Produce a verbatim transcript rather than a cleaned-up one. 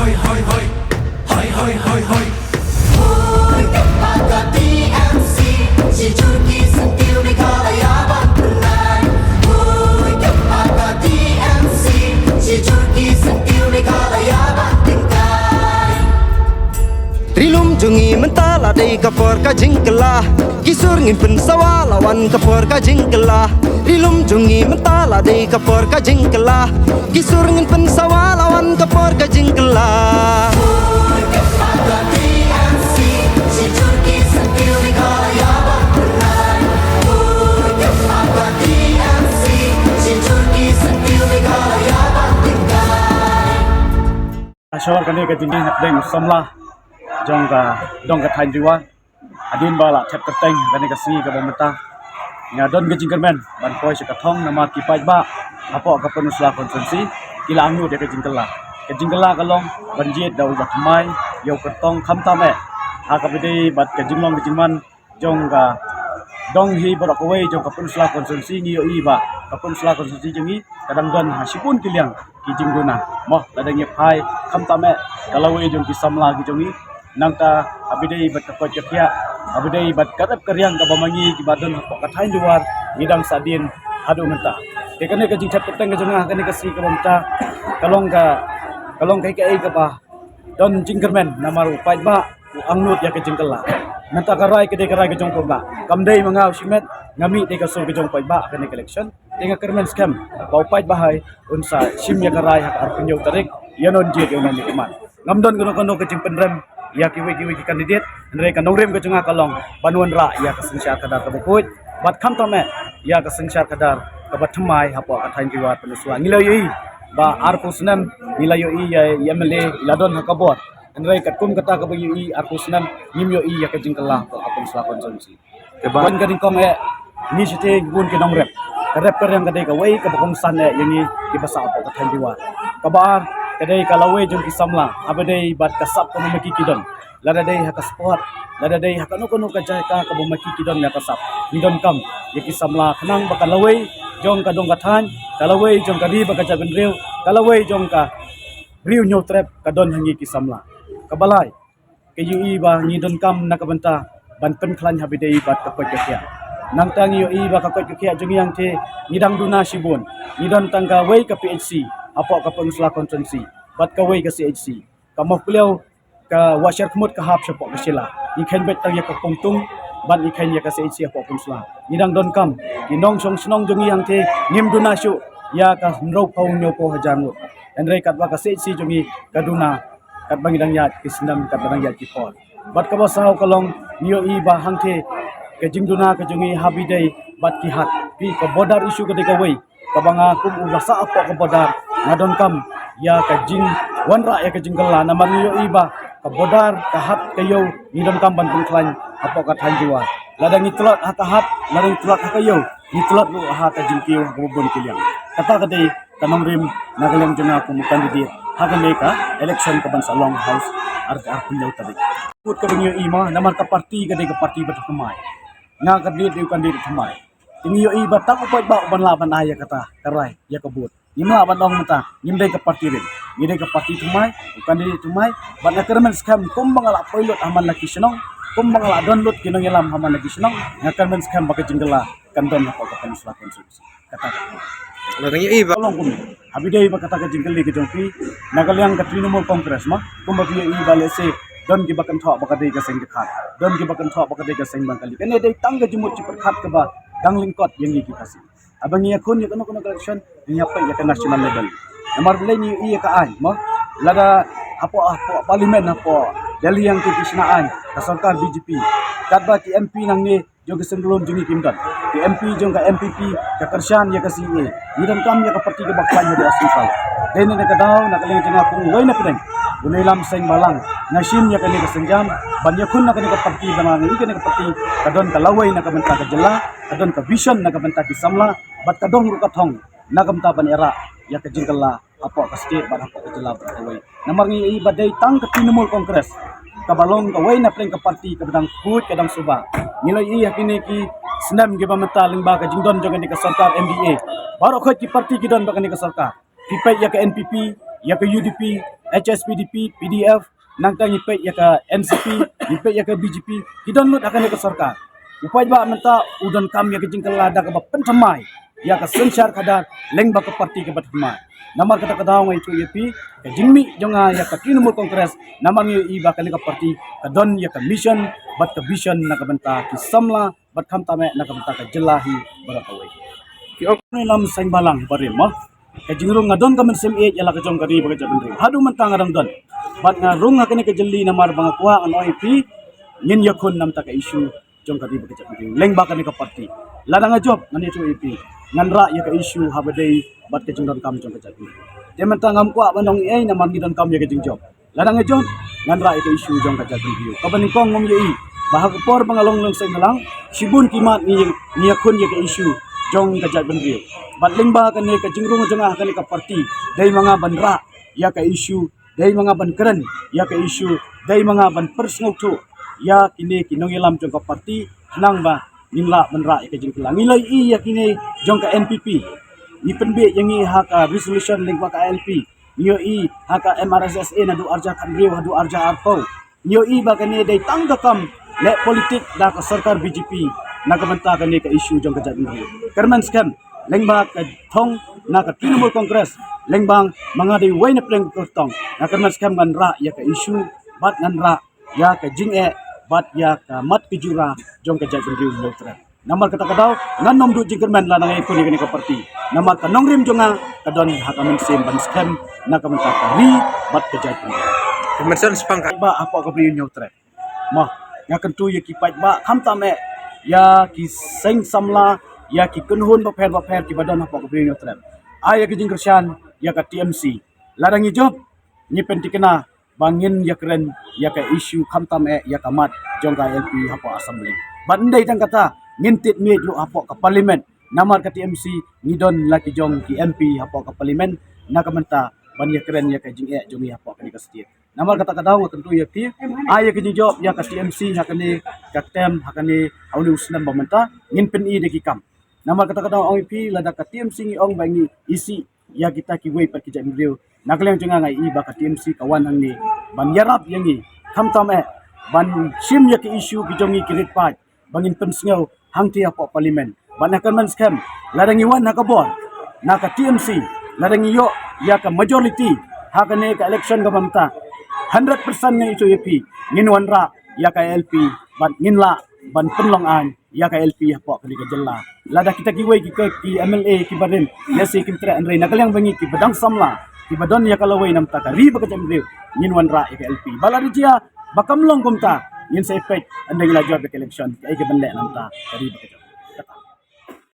Hoi, hoi, hoi. Hoi, hoi, hoi, hoi. Hoi, ka pa ka T M C, shi jur ki syntiew Meghalaya ban pynlait. Hoi, ka pa ka T M C, shi jur ki syntiew Meghalaya ban pynlait. Ri lum jong ngi mynta la dei ka por ka jingkylla. Ki sur ngin pynsawa la wan ka por ka jingkylla. Ri lum jong ngi mynta la dei ka por ka jingkylla. Ki sur ngin pynsawa la wan ka por ka jingkylla. Ka shor kane ka jingdih na pdeng u samla jong ka dong ka thaiñ Jowai. Hadien ba la thep kyrteng kane ka sngi kaba mynta, nga don ka jingkyrmen ban poi sha ka thong namar ki paidbah hapoh ka Pynursla constituency ki la angnud ïa ka jingkylla. Ka jingkylla ka long ban jied da uba thymmai ïa u kyrtong, khamtam eh ha kaba dei bad ka jinglong ka jingman jong ka dong hi baroh kawei jong ka Pynursla constituency. Ngi ïohi ba ka Pynursla constituency jong ngi ka dang don ha shibun ki liang ki jingduna. Mo, lada ngi phai khamtam eh ka lawei jong ki samla ki jong ngi, nangta haba dei bad ka koit ka khiah, haba dei bad ka rep ka riang kaba ma ngi kiba don hapoh ka thaiñ Jowai ngi dang sahdien haduh mynta. Te kane ka jingthep kyrteng ka jong nga kane ka sngi kaba mynta ka long ka, ka long kaei kaba don jingkyrmen namar u paidbah u angnud ïa ka jingkylla. Mynta ka rai ka dei ka rai ka jong u paidbah, kam dei ma nga u shimet, nga mih dei ka sur ka jong u paidbah kane ka election. Te nga kyrmen skhem ba u paidbah hi un sa shim ïa ka rai ha ka arphew hynñiew tarik, ïa u nongjied ïa u nongmihkhmat. Ngam don kano kano ka jingpynrem ïa kiwei kiwei ki candidate, hynrei ka nongrim ka jong nga ka long ban wanrah ïa ka synshar khadar kaba khuid bad khamtam eh ïa ka synshar khadar kaba thymmai hapoh ka thaiñ Jowai Pynursla. Ngi la ïohi ba arphew snem ngi la ïohi ïa i M L A i la don ha ka bor, hynrei katkum kata kaba ïohi arphew snem ngim ïohi ïa ka jingkylla hapoh ka Pynursla constituency. Te ba wan ka nyngkong eh, ngi shisha ngi bun ki nongrep. Ka rep ka riang ka dei kawei kaba kongsan eh ïa ngi kiba sah hapoh ka thaiñ Jowai. Kaba ar ka dei ka lawei jong ki samla haba dei bad ka sap kaba ma ki ki don. Lada dei ha ka sport, lada dei ha kano kano ka jaka kaba ma ki ki don ïa ka sap, ngi donkam ïa ki samla khnang ba ka lawei jong ka dong ka thaiñ, ka lawei jong ka ri bad ka jaitbynriew, ka lawei jong ka Ri u Hynñiewtrep ka don ha ngi ki samla. Kaba lai, ka ïohi ba ngi donkam na ka bynta ban pynkhlaiñ haba dei bad ka koit ka khiah. Nangta ngi ïohi ba ka koit ka khiah jong ngi hangtei ngi dang duna shibun. Ngi don tang kawei ka P H C hapoh ka Pynursla constituency bad kawei ka C H C. Ka Mawkliaw ka Wahshiarkhmut ka hap shapoh ka Shella. Ngi kheiñ beit tang ïa ka Pongtung bad ngi kheiñ ïa ka C H C hapoh Pynursla. Ngi dang donkam, ki nongshong shnong jong ngi hangtei ngim duna shuh ïa ka hynriewphew hynñiewphew hajar ngut. Hynrei katba ka C H C jong ngi ka duna katba ngi dang ïaid ki snem, katba dang ïaid ki por. Bad kaba saw ka long, ngi ïohi ba hangtei ka jingduna ka jong ngi haba dei bad ki hat, phi, ka border issue ka dei kawei kaba nga kum uba sah hapoh ka border nga donkam ïa ka jingwanrah ïa ka jingkylla namar ngi ïohi ba ka border, ka hat, ka ïew ngi donkam ban pynkhlaiñ hapoh ka thaiñ Jowai. Lada ngi tlot ha ka hat, lada ngi tlot ha ka ïew, ngi tlot ruh ha ka jingkiew ha kaba bun ki liang. Kata ka dei ka nongrim na ka liang jong nga kum u candidate ha kane ka election kaban sa long ha u arphew hynñiew tarik. Kut kaba ngi ïohi ma namar ka party ka dei ka party ba thymmai. Nga candidate, u candidate thymmai. Te ngi ïohi ba tang u paidbah uban lah ban ai ïa kata ka rai, ïa ka vote. Ngim lah ban ong mynta ngim dei ka party ring. Ngi dei ka party thymmai, u candidate thymmai. Bad nga kyrmen skhem kumba nga la poi lut ha man la ki shnong, kumba nga la don lut ki nongïalam ha man la ki shnong, nga kyrmen skhem ba ka jingkylla kan don hapoh ka Pynursla constituency. Kata ka, la dang ïohi ba long kum haba dei ba kata ka jingkylli ka jong phi na ka liang ka Trinamool Congress ma, kumba phi ïohi ba lehse don kiba kynthoh ba ka dei ka seng jingkhat, don kiba kynthoh ba ka dei ka seng bang kali. Kane dei tang ka jingmut jingpyrkhat kaba dang lyngkot ïa ngi ki Khasi. Haba ngi ïakhun ïa kano kano ka election, ngi ïa peit ïa ka national level. Namar balei ngi ïa ka aiñ mo, lada hapoh, hapoh parliament hapoh Delhi hangtei ki shna aiñ ka sorkar B J P, katba ki M P nangne jong ka seng lum jong ngi kim don. Ki M P jong ka N P P ka kyrshan ïa ka C A A. Ngi donkam ïa ka party kaba khlaiñ haduh ha central. Dei na ka daw na ka liang jong nga kum uwei na pdeng u nongïalam seng balang, nga shim ïa kane ka sienjam ban ïakhun na kane ka party, ba nga ngi kane ka party ka don ka lawei na ka bynta ka jylla, ka don ka vision na ka bynta ki samla bad ka don ruh ka thong na ka bynta ban ïarap ïa ka jingkylla hapoh ka state bad hapoh ka jylla bad kawei. Namar ngi ïohi ba dei tang ka Trinamool Congress kaba long kawei na pdeng ka party kaba dang khuid, ka dang suba. Ngi la ïohi ha kine ki snem kiba mynta lyngba ka jingdon jong kane ka sorkar M D A, baroh khoit ki party ki don bad kane ka sorkar. Phi peit ïa ka N P P, ïa ka U D P, H S P D P, P D F, nangta ngi peit ïa ka N C P, ngi peit ïa ka B J P, ki don lut ha kane ka sorkar. U paidbah mynta u donkam ïa ka jingkylla da kaba pynthymmai ïa ka synshar khadar lyngba ka parti kaba thymmai. Namar kata ka daw nga ïathuh ïa phi, ka jingmih jong nga ïa ka Trinamool Congress, namar ngi ïohi ba kane ka parti ka don ïa ka mission bad ka vision na ka bynta ki samla bad khamtam eh na ka bynta ka jylla hi baroh kawei. Ki ong ne lam seng balang barim mo. Ka jingrung nga don ka mynsiem ïeit ïa la ka jong ka ri bad ka jaitbynriew. Haduh mynta nga dang don. Bad nga rung ha kane ka jylli namar ba nga kwah ngan ong ïa phi, ngin ïakhun namar ka issue jong ka ri bad ka jaitbynriew lyngba kane ka parti. Lada nga jop ngan ïathuh ïa phi, ngan rah ïa ka issue haba dei bad ka jingdonkam jong ka jaitbynriew. Te mynta ngam kwah ban ong ei namar ngi donkam ïa ka jingjop. Lada nga jop ngan rah ïa ka issue jong ka jaitbynriew. Kaba nyngkong ngam ïohi ba ha ka por ba nga long nongseng balang, shibun ki mat ngi, ngi ïakhun ïa ka issue jong ka jaitbynriew. Bad lyngba kane ka jingrung jong nga ha kane ka parti, dei ma nga ban rah ïa ka issue, dei ma nga ban kren ïa ka issue, dei ma nga ban pyrsngewthuh ïa kine ki nongïalam jong ka parti, khnang ba ngin lah ban rah ïa ka jingkylla. Ngi la ïohi ïa kine jong ka N P P, ngi pynbeit ïa ngi ha ka resolution lyngba ka I L P. Ngi ïohi ha ka M R S S A naduh arhajar khathynriew haduh arhajar arphew. Ngi ïohi ba kane dei tang ka kam leh politik da ka sorkar B J P na ka bynta kane ka issue jong ka jaitbynriew. Kyrmen skhem lyngba ka thong na ka Trinamool Congress, lyngba ma nga dei uwei na pdeng ka kyrtong, nga kyrmen skhem ngan rah ïa ka issue bad ngan rah ïa ka jingeh bad ïa ka mat ka jura jong ka jaitbynriew Hynñiewtrep. Namar kata ka daw ngan nym duh jingkyrmen lada nga ïakhun ïa kane ka parti. Namar ka nongrim jong nga ka don ha ka mynsiem ban skhem na ka bynta ka ri bad ka jaitbynriew. Ka mynsiem spang ka ba hapoh ka Ri Hynñiewtrep. Mo, nga kyntu ïa ki paidbah khamtam eh ïa ki seng samla, ïa ki kynhun bapher bapher kiba don hapoh ka Ri Hynñiewtrep. Ai ïa ki jingkyrshan ïa ka T M C. Lada ngi jop ngi pynthikna ba ngin ïakren ïa ka issue khamtam eh ïa ka mat jong ka I L P hapoh Assembly. Bad ym dei tang kata, ngin tied miej ruh hapoh ka Parliament. Namar ka T M C ngi don la ki jong ki M P hapoh ka Parliament na ka bynta ban ïakren ïa ka jingeh jong ngi hapoh kane ka state. Namar kata ka daw nga kyntu ïa phi, ai ïa ka jingjop ïa ka T M C ha kane ka term, ha kane ha une u snem ba mynta, ngin pyni da ki kam. Namar kata ka daw ong ïa phi, lada ka T M C ngi ong ba ngi isih ïa kita kiwei pat ki jaitbynriew. Na ka liang jong nga nga i ba ka T M C ka wan hangne ban ïarap ïa ngi khamtam eh ban shim ïa ki issue ki jong ngi ki rit paid ba ngin pynsngew hangtei hapoh Parliament. Bad nga kyrmen skhem lada ngi wan ha ka bor na ka T M C, lada ngi ïoh ïa ka majority ha kane ka election kaba mynta, hundred percent nga ïathuh ïa phi, ngin wanrah ïa ka I L P bad ngin lah ban pynlong aiñ ïa ka I L P hapoh kane ka jylla. Lada kita kiwei ki, ki M L A kiba rim, lehse kim treh, hynrei na ka liang ba ngi kiba dang samla, kiba don ïa ka lawei namar ka ri bad ka jaitbynriew, ngin wanrah ïa ka I L P. Bad lada jia ba kam long kumta, ngin sa ïa peit hynrei ngi la jop ïa ka election, kaei kaban leh namar ka ri bad ka jaitbynriew.